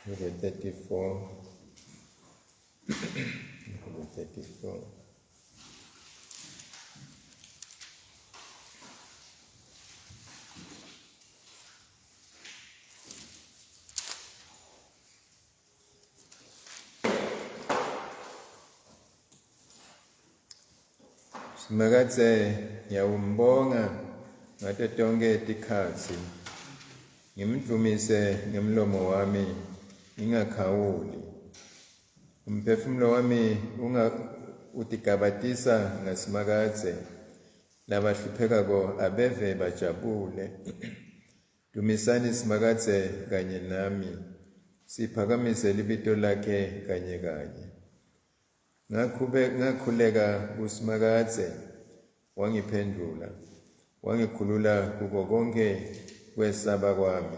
34. 34. Simakadze ngiyawumbonga ngato tonkhe tikhatsi, ngimdvumise ngemlomo wami ngingakhawuli. Umphefumulo wami unga utigabatisa ngaSimakadze, labahluphekako abeve bajabule. Dumisani Simakadze kanye nami, siphakamise libito lakhe kanye kanye. Ngakhuleka kuSimakadze, wangiphendvula, wangikhulula kuko konkhe kwesaba kwami.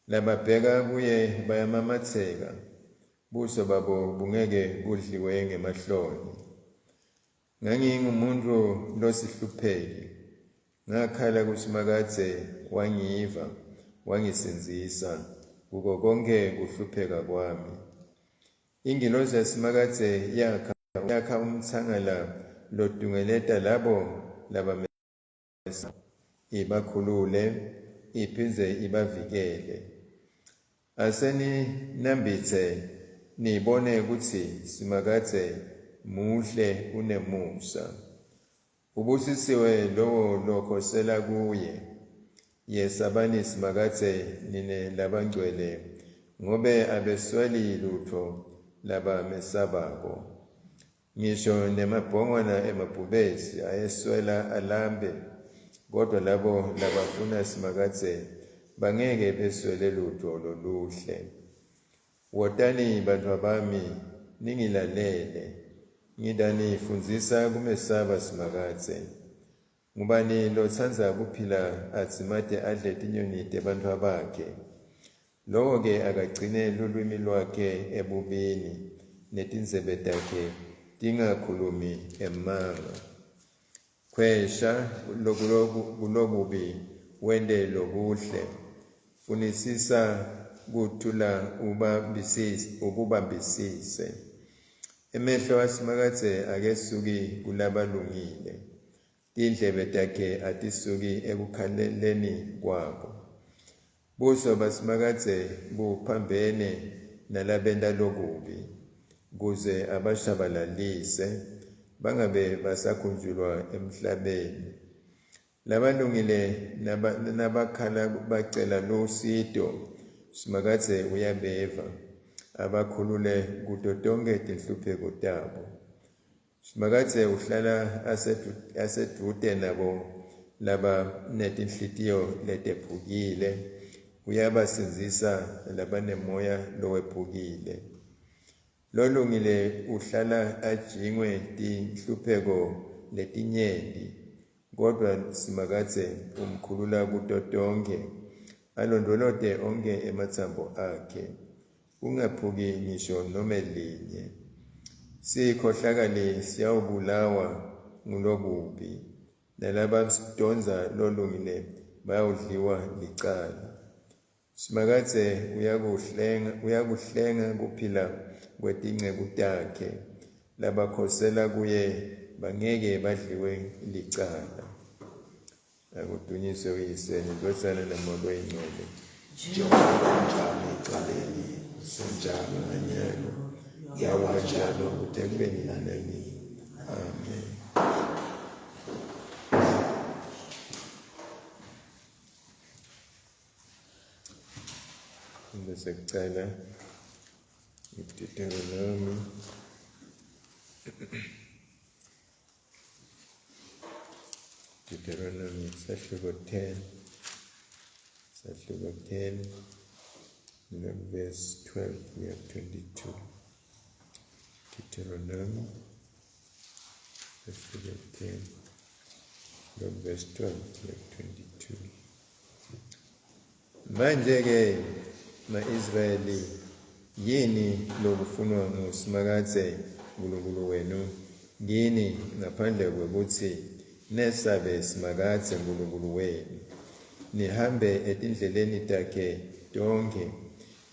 Lababheka kuye bayamamatseka, buso babo bungeke budliwe ngemahloni. Ngangingumuntfu losihlupheki, ngakhala kuSimakadze wangiva, wangisindzisa kuko konkhe kuhlupheka kwami. Ingilosi yaSimakadze yakha yakha umtsangala lotungeleta labo labamesabako, ibakhulule iphindze ibavikele. Aseninambitse nibone kutsi Simakadze muhle unemusa. Ubusisiwe lowo lokhosela kuye. Yesabani Simakadze nine labangcwele, ngobe abesweli lutfo labamesabako. Ngisho nemabhongwana emabhubesi ayeswela alambe, kodvwa labo labafuna Simakadze bangeke beswele lutfo loluhle. Wotani bantfwabami, ningilalele, ngitanifundzisa kumesaba Simakadze. Ngubani lotsandza kuphila adzimate adle tinyoni tebantfwabakhe? Lowo-ke akagcine lulwimi lwakhe ebubini, netindzebe takhe tingakhulumi emanga. Khwesha kulokubi wente lokuhle, funisisa kuthula ukubambisise. Emehlo aSimakadze akesuki kulabalungile, tindlebe takhe atisuki ekukhaleleni kwabo. Buso baSimakadze buphambene nalabenta lokubi, kuze abashabalalise, bangabe basakhunjulwa emhlabeni. Labalungile nabakhala bacela lusito, Simakadze uyabeva, abakhulule kuto tonkhe tinhlupheko tabo. Simakadze uhlala asedvute nabo labanetinhlitiyo letephukile, uyabasindzisa labanemoya lowephukile. Lolungile uhlala ajingwe tinhlupheko letinyenti, kodvwa Simakadze umkhulula kuto tonkhe, alondvolote onkhe ematsambo akhe. Kungephuki ngisho nome linye. Sikhohlakali siyawubulawa ngulokubi, nalabamtondza lolungile bayawudliwa licala. Simakadze uyakuhlenga, uyakuhlenga kuphila kwetinceku takhe, labakhosela kuye bangeke badliwe licala. Akudunyiswe uYise neNdvodzana naMoya Loyingcwele. Njengoba kunjalo ekucaleni, senjalo nanyalo, kuyawuba njalo kude kube nini nanini. Amen. Bese kucela iDeuteronomy Deuteronomy sahluko 10 sahluko 10 verse 12 kuya 22 Deuteronomy sahluko 10 verse 12 kuya 22 Manje-ke ma-Israyeli, yini lokufunwa nguSimakadze Nkulunkulu wenu kini ngaphandle kwekutsi nesabe Simakadze Nkulunkulu wenu, nihambe etindleleni takhe tonkhe,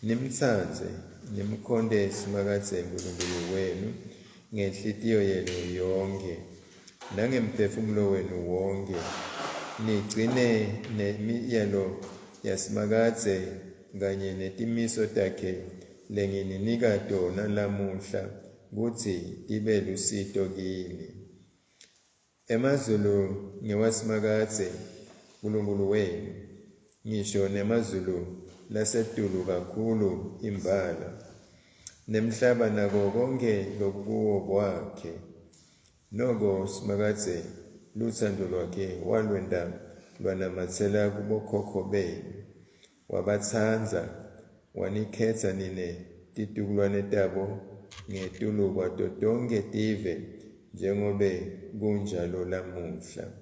Nimtsandze, nimkhonte Simakadze Nkulunkulu wenu ngenhlitiyo yenu yonkhe nangemphefumulo wenu wonkhe, nigcine nemiyalo yaSimakadze kanye netimiso takhe lengininika tona lamuhla kutsi tibe lusito kini. Emazulu ngewaSimakadze Nkulunkulu wenu, ngisho nemazulu lasetulu kakhulu imbala, nemhlaba nako konkhe lokukuwo kwakhe. Noko Simakadze lutsandvo lwakhe walwenta lwanamatsela kubokhokho benu, wabatsandza, wanikhetsa nine titukulwane tabo ngetulu kwato tonkhe tive njengobe kunjalo lamuhla.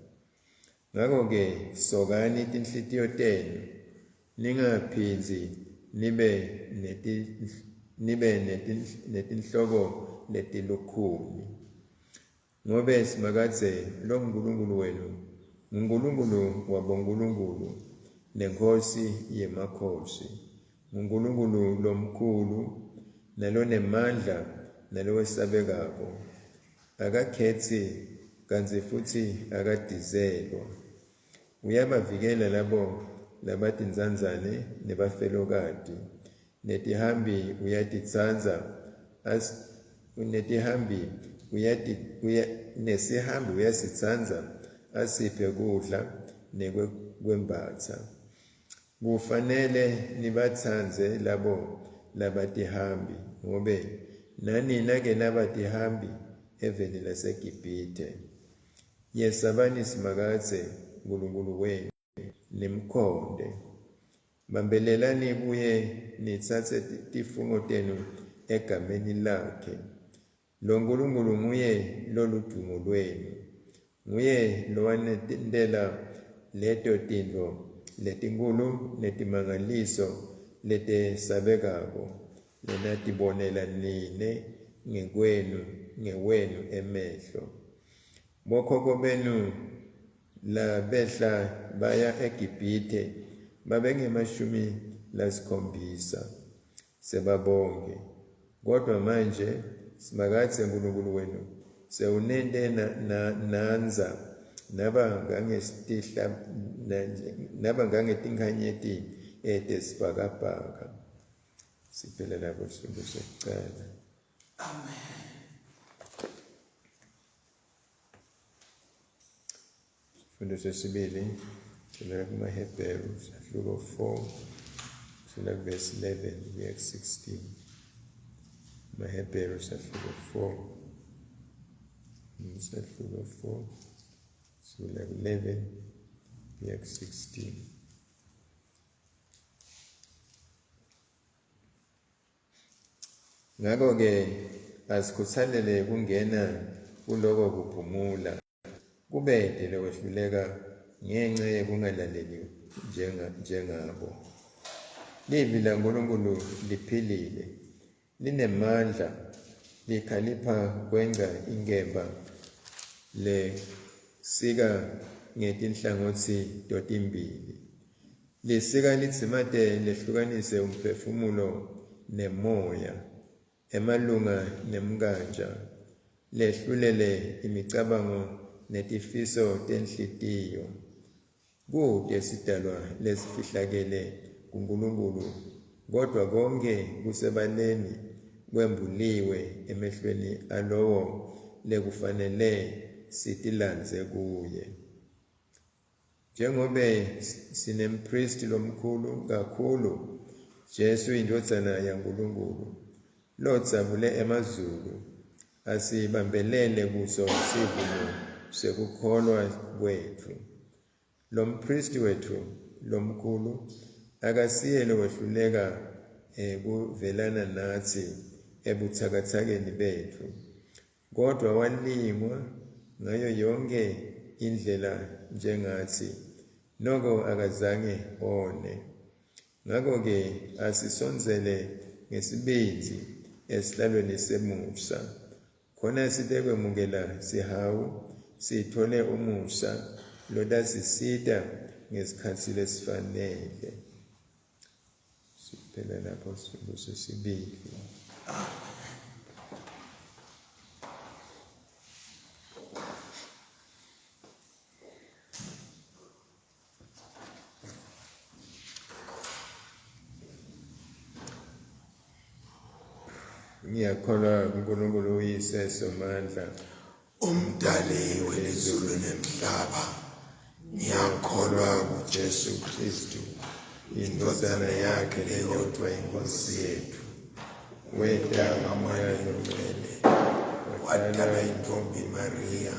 Ngako-ke sokani tinhlitiyo tenu, ningaphindzi nibe nibe netinhloko letilukhuni. Ngobe Simakadze longuNkulunkulu wenu nguNkulunkulu wabonkulunkulu neNkhosi yemakhosi, nguNkulunkulu lomkhulu nalonemandla nalowesabekako, akakhetsi kantsi futsi akadizelwa. Uyabavikela labo labatintsandzane nebafelokati, netihambi uyatitsandza netihambi uyati uya, nesihambi uyasitsandza asiphe kudla nekwembatsa. Kufanele nibatsandze labo labatihambi, ngobe nani nake nabatihambi eveni laseGibhithe. Yesabani Simakadze Nkulunkulu wenu, nimkhonte. Bambelelani kuye nitsatse tifungo tenu egameni lakhe. Lo Nkulunkulu nguye loludvumo lwenu, nguye lowanentela leto tintfo letinkhulu netimangaliso letesabekako lenatibonela nine ngekwenu ngewenu emehlo. Bokhokho benu labehla baya eGibhithe babengemashumi lasikhombisa sebabonke. Kodwa manje Simakadze Nkulunkulu wenu sewunente nandza naba ngangesitihla naba ngangetinkhanyeti etesibhakabhaka. Siphela lapho sifundo sekucala. Amen. Sifundo sesibili sivela kumaHebheru sahluko 4 kusukela kuvesi 11 kuya ku-16. MaHebheru sahluko 4 sahluko 4 kusukela ku-11 kuya ku-16. Ngakho-ke asikhuthalele kungena kuloko kuphumula, kubete lokwehluleka ngenxa yekungalaleli njengabo. Livi laNkulunkulu liphilile, linemandla, likhalipha kwengca inkemba lesika ngetinhlangotsi totimbili. Lisika lidzimate lehlukanise umphefumulo nemoya, emalunga nemnkantja, lehlulele imicabango netifiso tenhlitiyo. Kute sidalwa lesifihlakele kuNkulunkulu, kodvwa konkhe kusebaleni kwembuliwe emehlweni alowo lekufanele sitilandze kuye. Njengobe sinemphristi lomkhulu kakhulu, Jesu iNdvodzana yaNkulunkulu, lodzabule emazulu, asibambelele kuso sivumo sekukholwa kwetfu. Lomphristi wetfu lomkhulu akasiye lowehluleka kuvelana natsi ebutsakatsakeni betfu, Kodvwa walingwa ngayo yonkhe indlela njengatsi, noko akazange one. Ngako-ke asisondzele ngesibindzi esihlalweni semusa, khona sitekwemukela sihawu, sitfole umusa lotasisita ngesikhatsi lesifanele. Siphela lapho sifundo sesibili. Ngiyakholwa kuNkulunkulu uYise Somandla, umdali welizulu nemhlaba. Ngiyakholwa kuJesu Kristu, indodana yakhe leyodwa inkosi yethu. Weta ngaMoya Longcwele, wadalwa intombi Maria,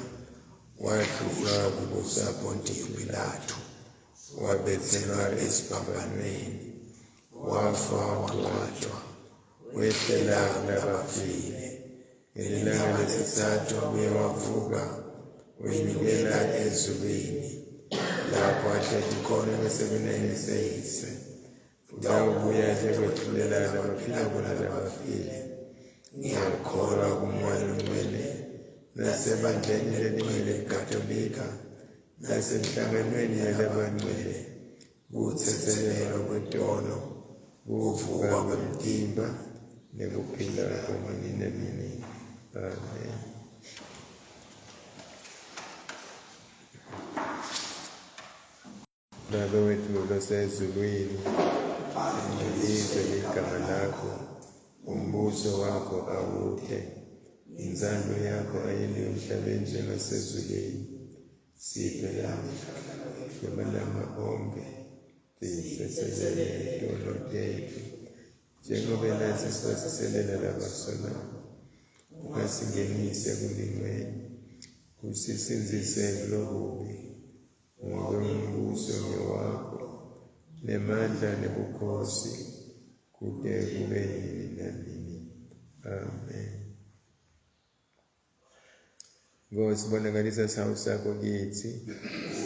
wahlushwa kubusa Pontiyo Pilatu, wabethelwa esiphambanweni, wafa wangcwatshwa, wehlela kulabafile. Ngelilanga lesithathu wabuye wavuka, wenyukela ezulwini, lapho ahleti khona ngesekunene seyise. Utawubuya njengokwehlulela labaphilako nalabafile. Ngiyakholwa kuMoya Longcwele, nasebandleni lelingcwele Katolika, nasenhlanganweni yalabangcwele, kuthethelelwa kwetono, kuvuka kwemtimba, nekuphila kwanini nanini. Amen. Babe wethu losezulwini, lingcweliswe igama lakho, umbuso wakho awude, intsando yakho ayentiwe emhlabeni njengasezulwini. Siphe lamuhla emalanga onkhe, sitsetselele tono tetfu, njengoba natsi sibatsetselela labasonako. Ungasingenisi ekulingweni, usisindzise kulokubi, ngobe umbuso ngewakho, nemandla nebukhosi, kute kube nini nanini. Amen. Nkosi, bonakalisa sihawu sakho kitsi.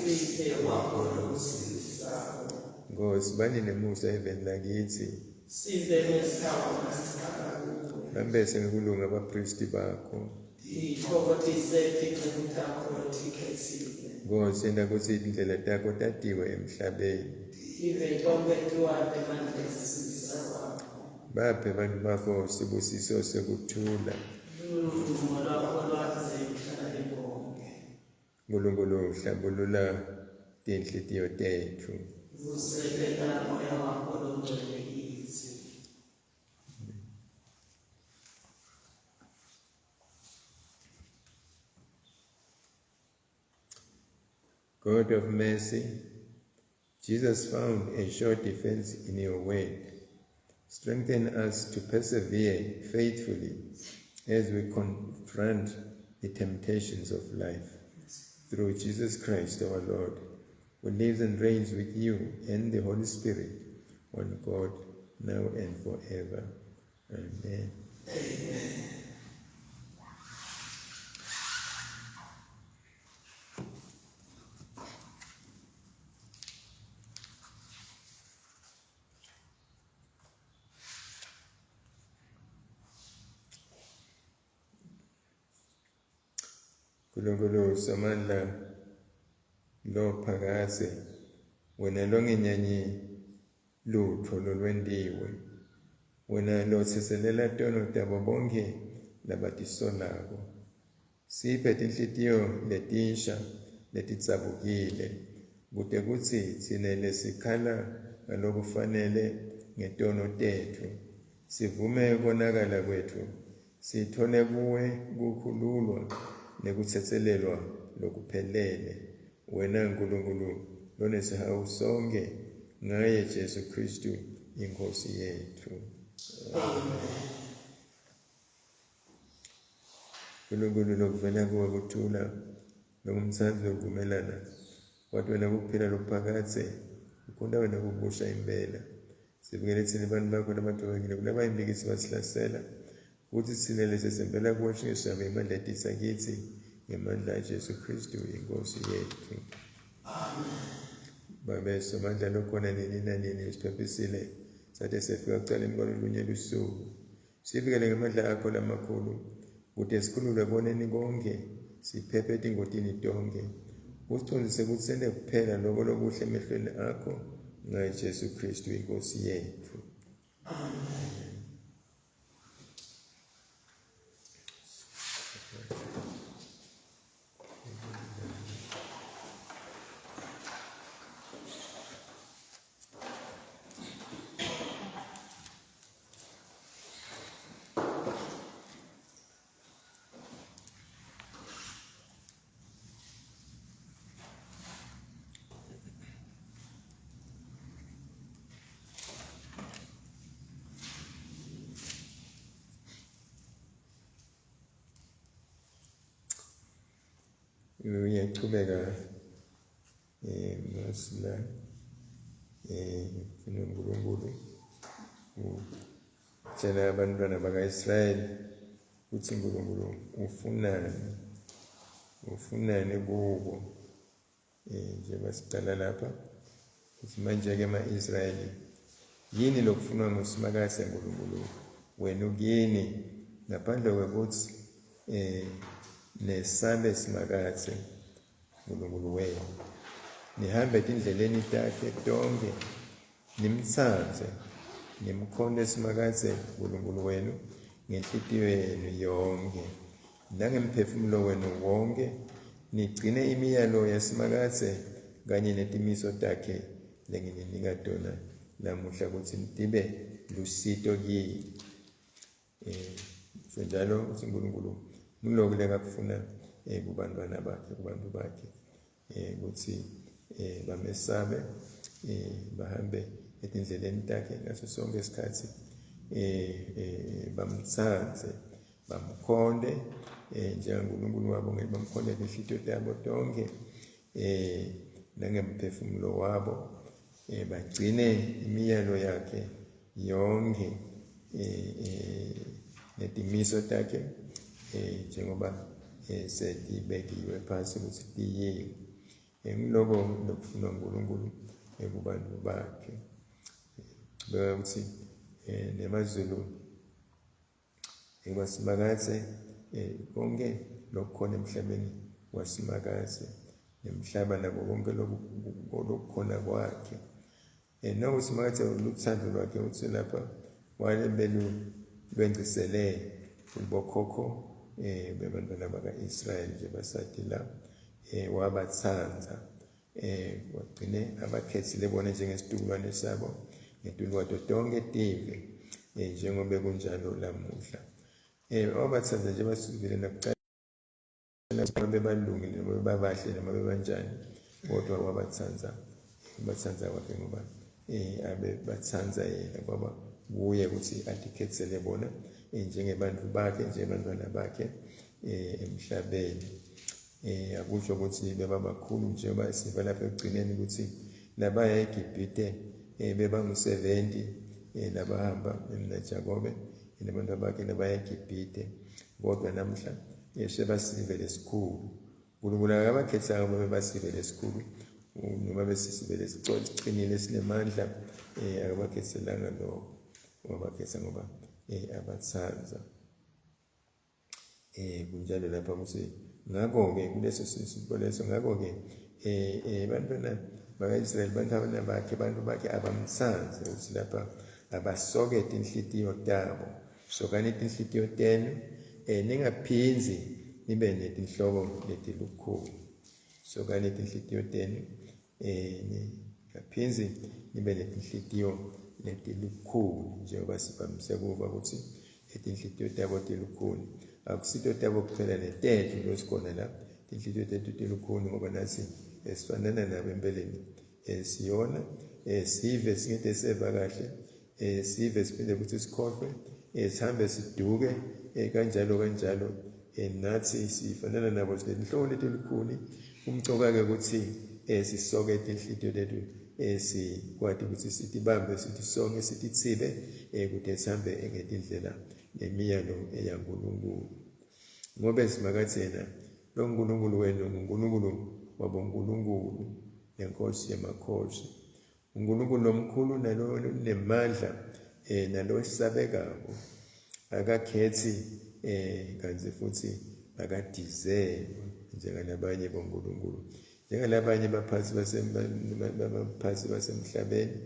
Siphe kwakho lokusindzisako. Nkosi, bani nemusa eveni lakitsi. Siphe nesihawu nasikhala kuwe. Bambese ngekulunga abapristi bakho. Titfokotise tinceku takho lotikhetsile. Nkosi, yenta kutsi tindlela takho tatiwe emhlabeni. Tive tonkhe tiwati emandla ekusindzisa kwakho. Baphe bantfu bakho sibusiso sekuthula. Ludumo lwakho lwandze emhlabeni wonke. Nkulunkulu hlambulula tinhlitiyo tetfu. Vuselela moya wakho longcwele kitsi. God of mercy, Jesus found a sure defense in your word. Strengthen us to persevere faithfully as we confront the temptations of life. Through Jesus Christ our Lord, who lives and reigns with you and the Holy Spirit, one God, now and forever. Amen. Amen. Nkulunkulu Somandla lophakadze, wena longenyanyi lutfo lolwentiwe, wena lotsetselela tono tabo bonkhe labatisolako. Siphe tinhlitiyo letinsha letidzabukile, kute kutsi tsine lesikhala ngalokufanele ngetono tetfu, sivume konakala kwetfu, sitfole kuwe kukhululwa nekutsetselelwa lokuphelele. Wena Nkulunkulu lonesihawu sonkhe, ngaye Jesu Khristu iNkhosi yetfu. Amen. Nkulunkulu lokuvela kuwe kuthula, longumtsandzi wekuvumelana, wathi wena kuphila lokuphakadze, ukhonta wena kubusha impela. Sivikele tsine bantfu bakho labatfobekile kulabayimbikithi basihlasela, kutsi tsine lesetsembela kuwe shingeshabe emandla etitsa kitsi, ngemandla aJesu Khristu iNkhosi yetfu. Babe Somandla lokhona nini nanini, usiphephisile sate sefika ekucaleni kwalolunye lusuku. Sivikele ngemandla akho lamakhulu, kute sikhululwe koneni konkhe, siphephe etingotini tonkhe. Usicondzise kutsi sente kuphela loko lokuhle emehlweni akho, ngaye Jesu Khristu iNkhosi yetfu. Amen. Uyachubeka masila uNkulunkulu utshela abantwana bakaIsrayeli ukuthi uNkulunkulu ufunani kubo. Njengoba siqala lapha ukuthi manje-ke ma-Israyeli, yini lokufunwa nguSimakade uNkulunkulu wenu kini ngaphandle kwekuthi nesabe Simakade uNkulunkulu wenu, nihambe etindleleni takhe tonke, nimtsandze, nimkhonte Simakade uNkulunkulu wenu ngenhlitiyo yenu yonke nangemphefumulo wenu wonke, nigcine imiyalo yaSimakade kanye netimiso takhe lengininika tona namuhla ukuthi tibe lusito kini. Njalo ukuthi uNkulunkulu ngilokhu lekakufuna kubantwana bakhe, kubantu bakhe, ukuthi bamesabe, bahambe etindleleni takhe ngaso sonke isikhathi, bamtsandze, bamkhonde njengoNkulunkulu wabo, bamkhonde ngenhlitiyo tabo tonke nangemphefumulo wabo, bagcine imiyalo yakhe yonke netimiso takhe njengoba setibekiwe phansi ukuthi tiyiwe. Ngiloko lokufunwa uNkulunkulu kubantu bakhe. Beka ukuthi nemazulu ekwasimakadze, konke lokukhona emhlabeni kwasimakadze, nemhlaba nako konke lokukhona kwakhe. Noko Simakadze luthando lwakhe uthi lapha walebelu lwencisele kubokhokho bebantwana baka-Israyeli nje basathi la, wabatsandza, wagcine abakhethile bona njengesitukulwane sabo ngetulu kwato tonke tive, njengoba kunjalo lamuhla. Wabatsandza nje basivile nakucala bebalungile noma bebabahle noma bebanjani, kodwa wabatsandza, ubatsandza kwakhe ngoba abebatsandza yena, kwaba kuye ukuthi atikhethele bona njengebantu bakhe, njengebantwana bakhe emhlabeni. Akusho ukuthi bebabakhulu njengoba siva lapha ekugcineni ukuthi labaya eGibhite bebangu-70 labahamba naJakobe nabantu bakhe labaya eGibhite, kodwa namhla sebasive lesikhulu. uNkulunkulu akabakhethanga ngoba bebasive lesikhulu noma besisive lesiqinile sinemandla, akabakhethelanga lokho, wabakhetha ngoba abatsandza. Kunjalo lapha ukuthi ngakho-ke kuleso sisipho leso, ngakho-ke bantwana baka-Israyeli, bantwana bakhe, bantu bakhe abamtsandze, ukuthi lapha abasoke tinhlitiyo tabo, sokani tinhlitiyo tenu, ningaphindzi nibe netinhloko letilukhuni, sokani tinhlitiyo tenu, ningaphindzi nibe netinhlitiyo letilukhuni, njengoba sivamise kuva ukuthi tinhlitiyo tabo tilukhuni. Akusito tabo kuphela, netethu losikhona la, tinhlitiyo tethu tilukhuni, ngoba nathi sifanana nabo empeleni, siyona, sive singete seva kahle, sive siphinde ukuthi sikhohlwe, sihambe siduke, kanjalo kanjalo, nathi sifanana nabo, sinetinhloko letilukhuni. Kumcoka-ke ukuthi sisoke tinhlitiyo tethu, sikwati ukuthi sitibambe, sitisonge, sititsibe, kute sihambe ngetindlela nemiyalo yaNkulunkulu. Ngoba Simakadze yena lo Nkulunkulu wenu nguNkulunkulu wabonkulunkulu nenkosi yemakhosi, uNkulunkulu lomkhulu nalo nemandla nalo esabekako, akakhethi kanti futhi akadizelwa njengalabanye bonkulunkulu, njengalabanye baphathi basemhlabeni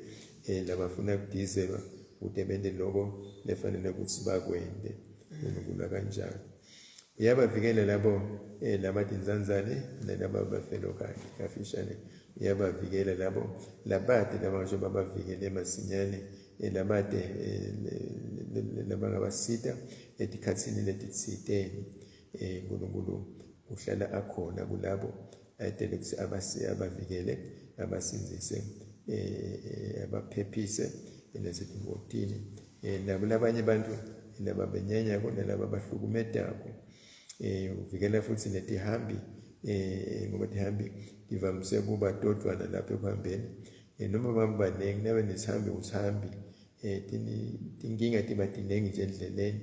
labafuna kudizelwa. kute bente loko lefanele kutsi bakwente. Unkulunkulu kanjalo uyabavikela labo labatinzanzane nalaba bafelokati. Kafishane uyabavikela labo labade labangasho babavikele masinyane, labade labangabasita etikhatsini letitsiteni. Unkulunkulu uhlala akhona kulabo ayetele kutsi abavikele, abasindzise, abaphephise nasetingotini. Nabo labanye bantu lababenyanyako nalaba bahlukumetako. Uvikela futsi netihambi, ngoba tihambi tivamise kuba todvwana lapha ekuhambeni. Noma babanengi, nabe nesihambi usihambi, tinkinga tiba tinengi nje endleleni.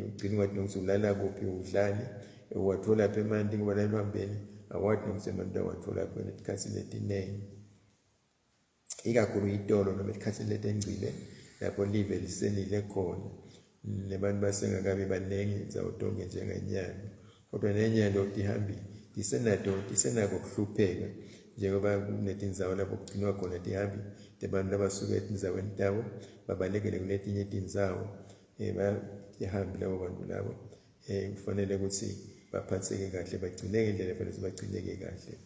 Ugcina ungathi nokuthi ulala kuphi, udlani, uwatholaphi emanti, ngoba la ekuhambeni awati nokuthi emanti awatholaphi etikhatsini letinengi, ikakhulu itolo noma etikhatsini letengcile lapho live lisenile khona nebantu basengakabi banengi indzawo tonke njengenyanga. Kodwa nenyalo tihambi tisenako kuhlupheka, njengoba kunetindzawo lapho kugcinwa khona tihambi tebantu labasuka etindzaweni tabo babalekele kuletinye tindzawo. Bayahambi labo bantu labo, kufanele ukuthi baphatheke kahle, bagcineke indlela efanele bagcineke kahle.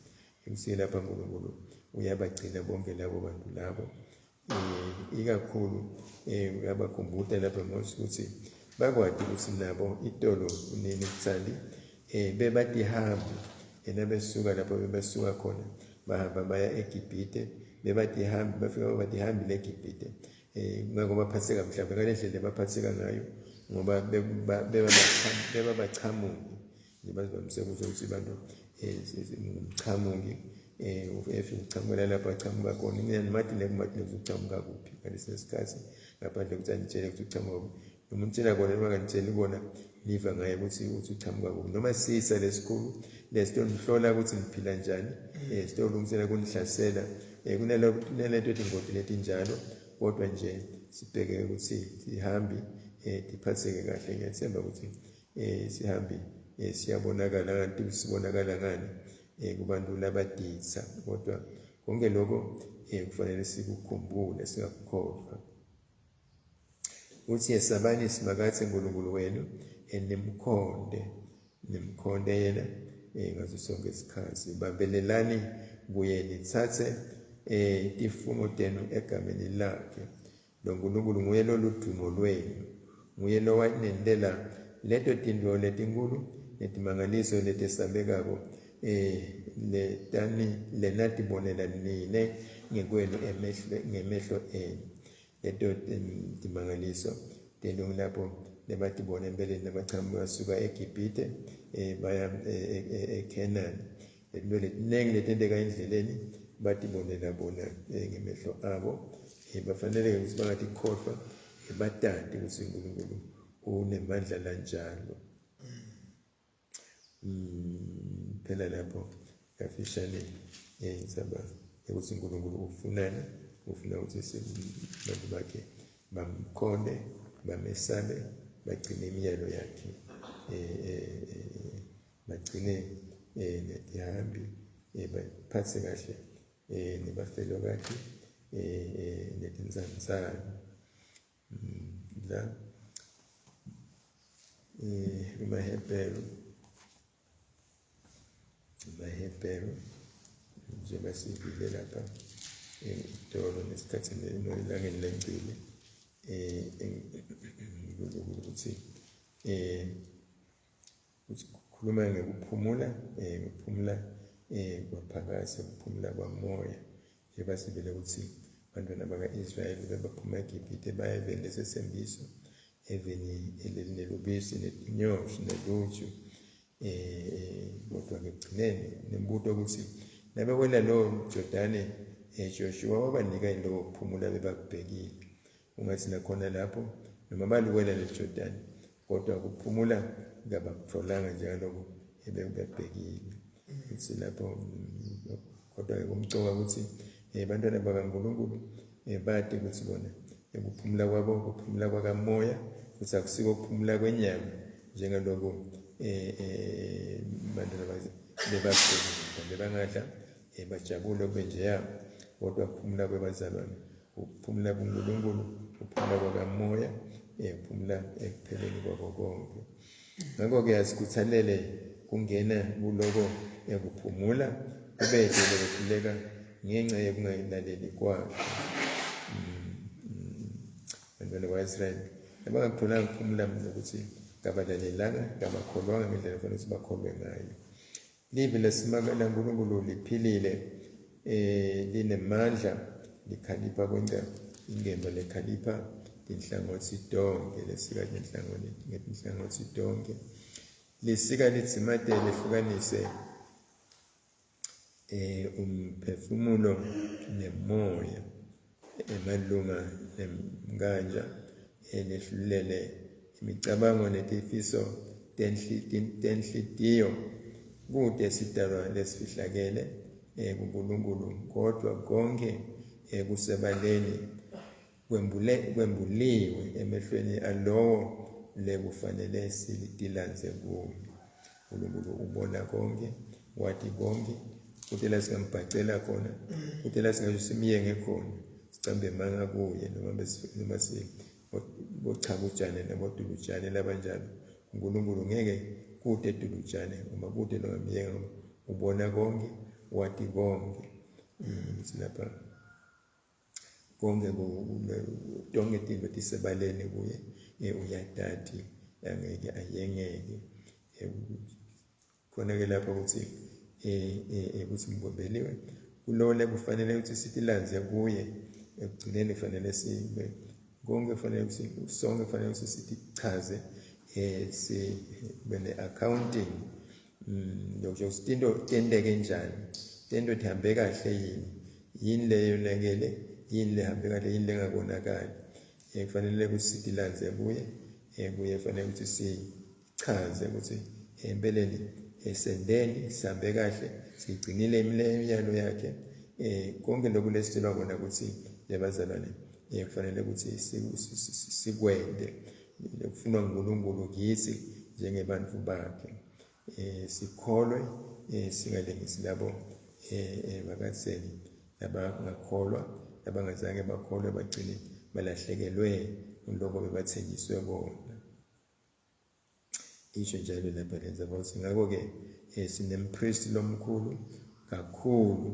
Ekusiye lapha uNkulunkulu uyabagcina bonke labo bantu labo. Ikakhulu uyabakhumbuta lapha Mose ukuthi bakwati ukuthi nabo itolo nini kutsali bebatihambi, nabesuka lapho bebesuka khona bahamba baya eGibhite, bebatihambi, bafika babatihambi leGibhite. Ngako baphatheka mhlawumbe ngale ndlela baphatheka ngayo, ngoba bebabachamuki. Ngibazivamise kusho ukuthi bantu ngumchamuki, uchamuka lapho achamuka khona. Ngiyanimati nekumati nokuthi uchamuka kuphi ngalesi sikhathi, ngaphandle kokuthi anitshele ukuthi uchamuka kuphi. Noma unitshela kona noma kanitsheli kona, niva ngaye ukuthi uchamuka kuphi. Noma sisa lesikhulu lesitonihlola ukuthi niphila njani, sitolungisela kunihlasela. Kunalento etingoti letinjalo, kodwa nje sibheke ukuthi sihambi tiphatheke kahle. Ngiyathemba ukuthi sihambi siyabonakala kanti sibonakala ngani kubantu labaditsa, kodwa konke lokho kufanele sikukhumbule, singakukhohlwa. Uthi yesabani Simakadze uNkulunkulu wenu, nimkhonde yena ngaso sonke isikhathi. Bambelelani kuye, nithathe tifungo tenu egameni lakhe. Lo Nkulunkulu nguye loludumo lwenu, nguye lowanentela leto tintfo letinkulu netimangaliso letesabekako, letani lenatibonela nine ngekwenu ngemehlo enu. Leto timangaliso tenu lapho lebatibona empeleni labachamuka basuka eGibhite baya eKhenani. Letinto letinengi letenteka endleleni batibonela bona ngemehlo abo. Bafanele ukuthi bangatikhohlwa, batati ukuthi uNkulunkulu unemandla lanjalo. Phela lapho kafishane indzaba yokuthi uNkulunkulu ufunani, ufuna ukuthi abantu bakhe bamkhonde, bamesabe, bagcine imiyalo yakhe, bagcine netihambi, baphathe kahle nebafelokati, netindzandzane. La kumaHebheru njengoba sivile lapha itolo nesikhathi elangeni lengcile, ukuthi kukhuluma ngekuphumula, ukuphumula kwaphakadze, ukuphumula kwamoya. Njengoba sivile ukuthi bantwana baka-Israyeli bebaphuma eGibhite baya eveni lesetsembiso, eveni elinelubisi netinyosi neluju. Kodwa ekugcineni nembuto ukuthi nabewela lowo Jordani, Joshua wabanika lowo kuphumula bebakubhekile. Ungathi nakhona lapho noma baluwela le Jordani, kodwa kuphumula ngabakutholanga njengaloko ebekubhekile. Futhi lapho kodwa kumcoka ukuthi bantwana bakaNkulunkulu bati ukuthi bona ukuphumula kwabo ukuphumula kwakamoya, futhi akusiko ukuphumula kwenyama njengaloko bantwana bebabhekile, bebangadla bajabule kube njeya, kodwa ukuphumula kwebazalwane, ukuphumula kuNkulunkulu, Kuphumula kwakamoya, kuphumula ekupheleni kwako konke. Ngakho-ke asikhuthalele kungena kuloko ekuphumula, kubete lokwehluleka ngenxa yokungalaleli kwakhe. Bantwana bakwa-Israyeli abangakutholanga ukuphumula ukuthi kabalalelanga, kabakholwanga ngendlela kufanele ukuthi bakholwe ngayo. Livi laNkulunkulu liphilile, linemandla, likhalipha kwenca ingemba lekhalipha tinhlangothi tonke, lesika ngetinhlangothi tonke, lisika lidzimate lehlukanise umphefumulo nemoya, emalunga nemkanja, lehlulele imicabango netifiso tenhlitiyo. Kute sidalwa lesifihlakele kuNkulunkulu, kodwa konke kusebaleni kwembuliwe emehlweni alowo lekufanele sitilandze kuye. uNkulunkulu ubona konke, wati konke, kute la singambhacela khona, kute la singasho simyenge khona, sicambe manga kuye noma bochakujane nabodulujane labanjalo. uNkulunkulu ngeke kute dulujane uma kute longamyenga, ubona konke, wati konke. Lapha konke tonke tintfo tisebaleni kuye, uyatati, angeke ayengeke. Khona ke lapha ukuthi ukuthi mgombeliwe kulowo kufanele ukuthi sitilandze kuye ekugcineni, kufanele sibe konke, kufanele ukuthi sonke kufanele ukuthi sitichaze, sibe ne-accounting yokusho ukuthi tinto tenteke njani, tento tihambe kahle yini, yini leyo yonakele, yini lehambe kahle, yini lengakonakali. Kufanele ukuthi sitilandze kuye, kuye kufanele ukuthi sichaze ukuthi empeleni sendeni sihambe kahle, sigcinile imiyalo yakhe. Konke lokhu lesitshelwa kona ukuthi lebazalwane kufanele ukuthi sikwente lokufunwa nguNkulunkulu kithi njengebantu bakhe. Sikholwe, singalengisi labo bakadzeni labangakholwa, labangazange bakholwe, bagcine balahlekelwe nguloko bebathenjiswe kona. Isho njalo lapha lendzaba ukuthi ngakho-ke sinempristi lomkhulu kakhulu,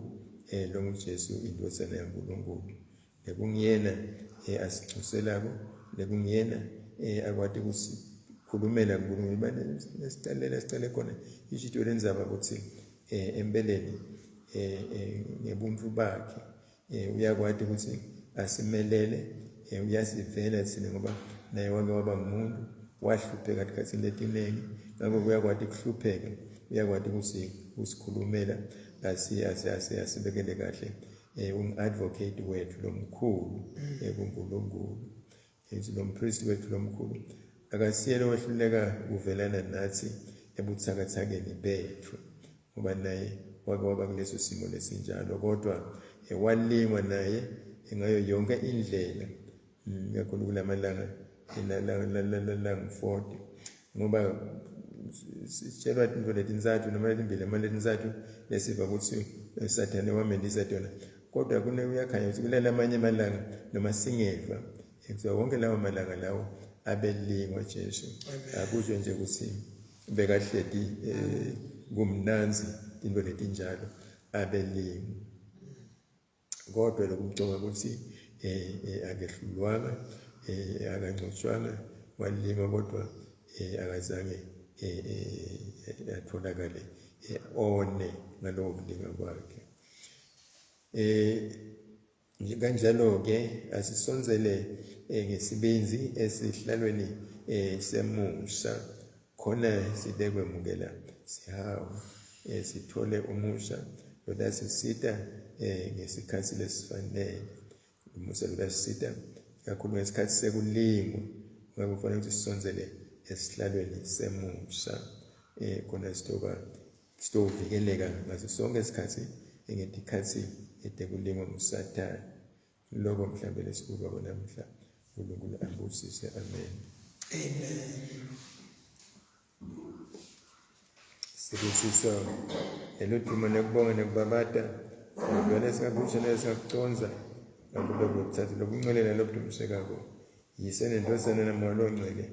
longuJesu indvodzana yaNkulunkulu, lekungiyena asinxuselako, lekungiyena akwati kusikhulumela kuNkulunkulu. Nesicalela sicale khona isho lendzaba ukuthi empeleni ngebuntfu bakhe uyakwati ukuthi asimelele, uyasivela thina ngoba naye wake waba ngumuntu, wahlupheka etikhatsini letiningi, ngakho uyakwati kuhlupheka, uyakwati ukuthi usikhulumela, asibekele kahle. Ungu-advocate wethu lomkhulu kuNkulunkulu. Lo mpristi wethu lomkhulu akasiyele wehluleka kuvelana nathi ebuthakathakeni bethu, ngoba naye wake waba kuleso simo lesinjalo, kodwa walingwa naye ngayo yonke indlela, kakhulu kulamalanga langu-40, ngoba sitshelwa tintfo letintsatfu noma letimbili noma letintsatfu lesiva kutsi Sathane wamelisa tona, kodwa kuyakhanya ukuthi kulelamanye amalanga noma singeva kuthiwa wonke lawo malanga lawo abelingwa Jesu. Akusho nje ukuthi bekahleti kumnanzi tintfo letinjalo, abelingwa, kodwa lokumconga ukuthi akehlulwanga, akancotshwanga, walingwa kodwa akazange atholakale one ngaloko kulinga kwakhe. Kanjalo-ke asisondzele ngesibindzi esihlalweni semusa, khona sitekwemukela sihawu, sithole umusa lotasisita ngesikhatsi lesifanele. Umusa lotasisita kakhulu ngesikhatsi sekulingwa, ngoba kufanele ukuthi sisondzele esihlalweni semusa, khona sitovikeleka ngaso sonke isikhatsi ngetikhatsi etekulingwa nguSathane. Lokho mhlawumbe lesikuva namhla. uNkulunkulu abusise. Amen. Amen. Sibusiso eludumo nekubonga nekubabata vele singakusho lesingakuconza ngakube kuthatha lokuncelela lokudumisekako Yise neNdvodzana naMoya Longcwele,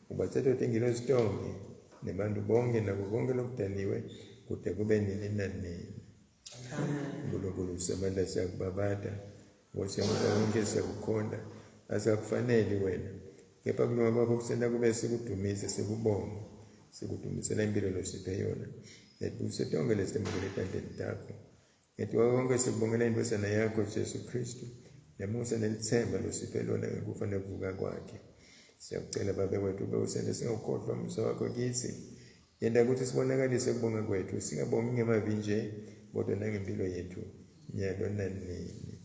ubathatha tingilosi tonkhe nebantu bonke nako konke lokudaliwe kude kube nini nanini. Nkulunkulu usemandla siyakubabata, Nkosi yamusa wonke siyakukhonta, asikakufaneli wena, kepha kulunga kwakho kusenta kube sikudumise sikubonge, sikudumisela impilo losiphe yona, netibuse tonke lesitemukele etandleni takho. Ngetiwa konke sikubongela indvodzana yakho Jesu Kristu, nemusa nelitsemba losiphe lona ngekufa nekuvuka kwakhe. Siyakucela Babe wethu ube usente singawukhohlwa umusa wakho kitsi. Yenta kutsi sibonakalise kubonga kwethu, singabongi ngemavi nje, kodwa nangempilo yethu nyalo nanini.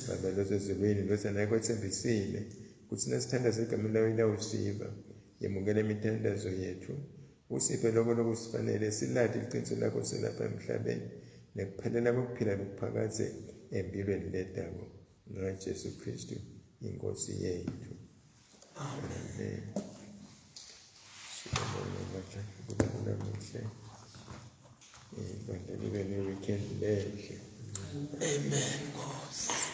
Baba losezulwini, indvodzana yakho etsembisile kutsi nasithandaza egameni layo itawusiva. Yemukela imithandazo yethu, usiphe loko lokusifanele, silati liciniso lakho selapha emhlabeni nekuphelela kwekuphila lokuphakadze empilweni letako ngaJesu Kristu inkosi yethu. Amen. Siyabonga bandla, uNkulunkulu amuhle. Bandla libe ne-weekend lenhle. Amen, Nkosi.